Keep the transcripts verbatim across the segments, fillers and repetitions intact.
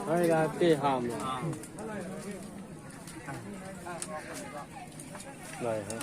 Hai, la te ham. Lai, ha.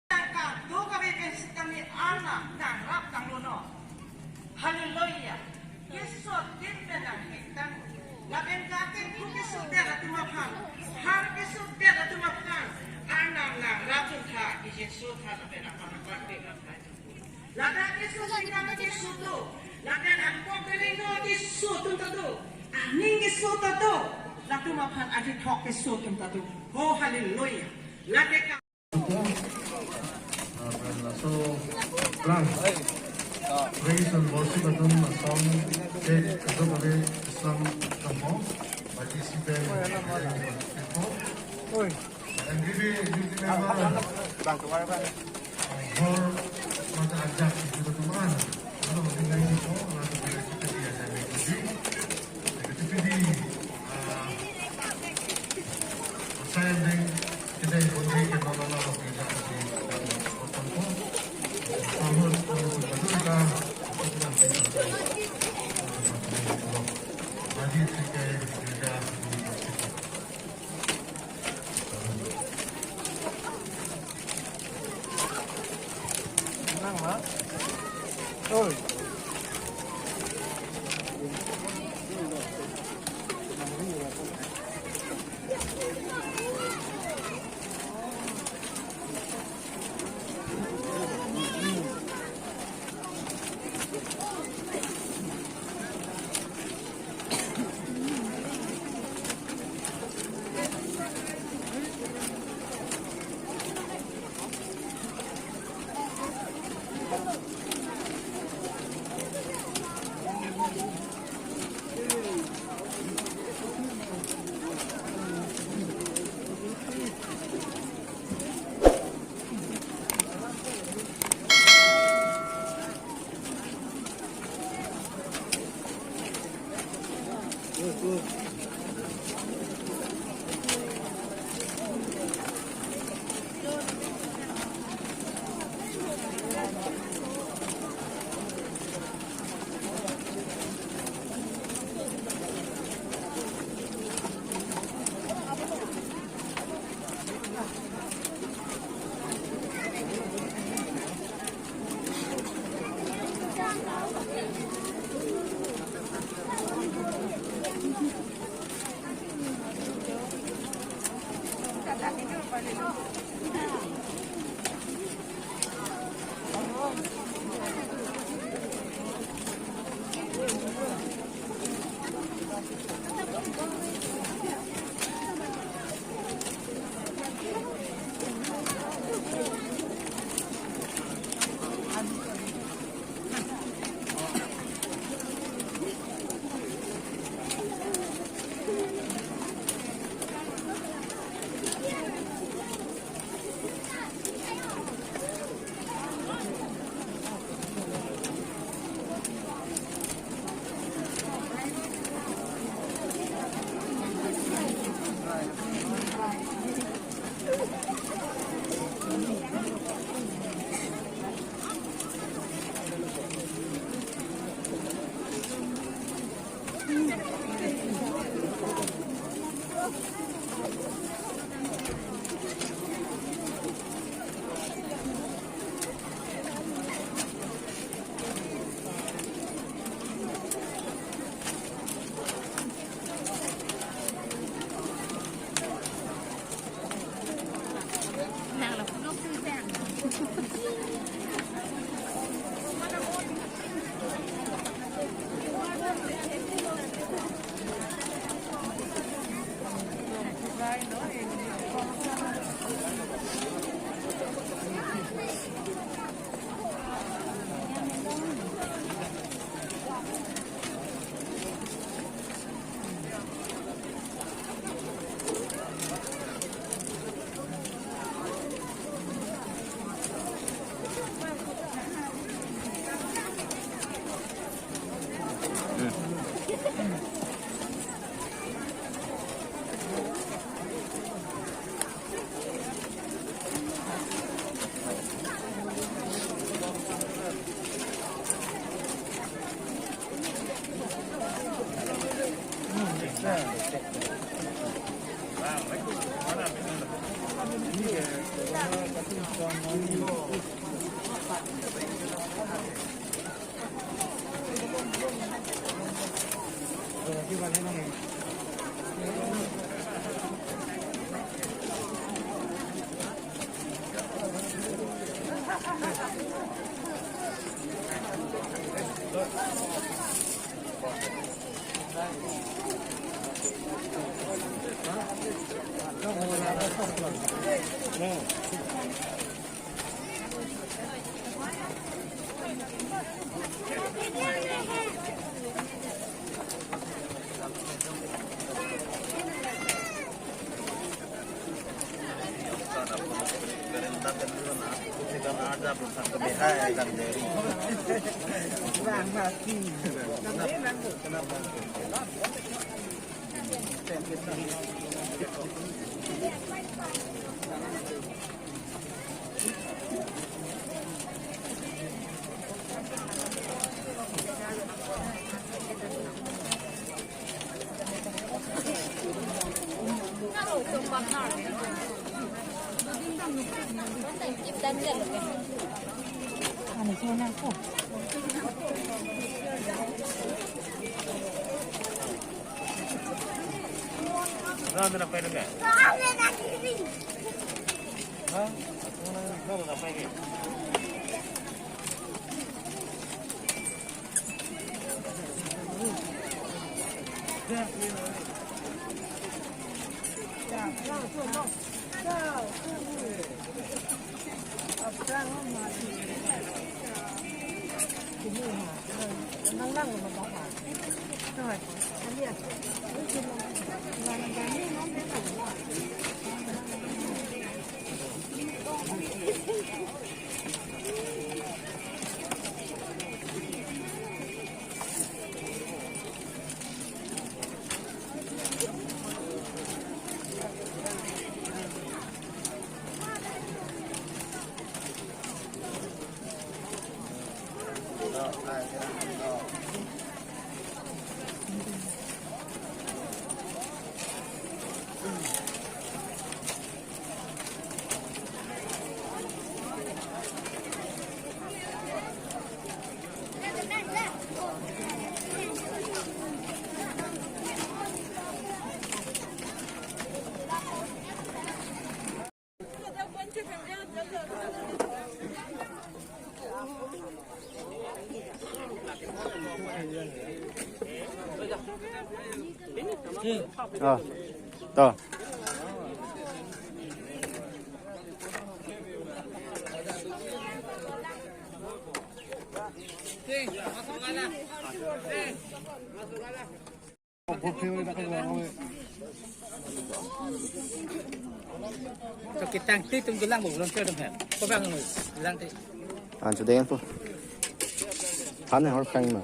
Kadokave pen sitame Arnam nangrap tanglo non. Hallelujah. Keso adim pen nanghek tang. Lapen kachingthur keso det atum aphan, har keso det atum aphan Arnam nangrap chun tha, kejinso tha lapen aphan aphan pe. Lapen keso singkang keso do, lapen angkok kelengno keso atum ta do, aning keso ta do, latum aphan ajithok keso atum ta do. Oh, hallelujah. Lapen ka- Lapen laso plang praise and worship atum asong ke kadokave Islam dhammo, bagi si pen. Oi. N D B duty member, hor mata ajak itu teman. Kalau dengan itu, lalu kita dia jadi jadi. Jadi, ah, saya yang kedai bunyi ke mana mana kita di kota. Tahun dua ribu dua puluh kita. Jadi, kita juga. Ah, to. To ketang ti tum gelang bo, belum siap dong, ha? Ko bang gelang ti. An sudah yang tu. Than hor kang ma.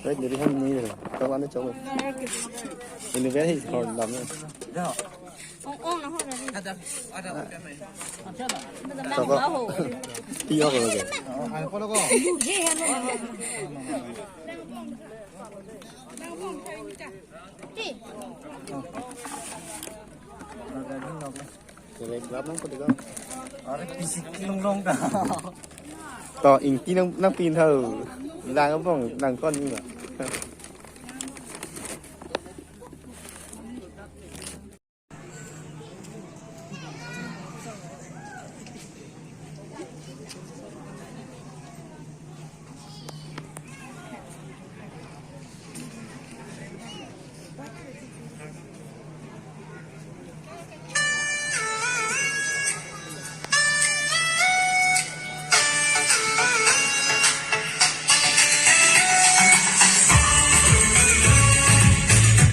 Right, dari ham ni deh. Kau anu coba. Ini very hor lam. Ong, ong, na ho na ni. Ada, ada, ada. Soko. Tiyo ko ke. Lu je hai na. Ti. Kere klap nang ko tiga. Are pisik lung long da. To, ingti nang, nang pin hau. Lang abong, nang kon ni ba.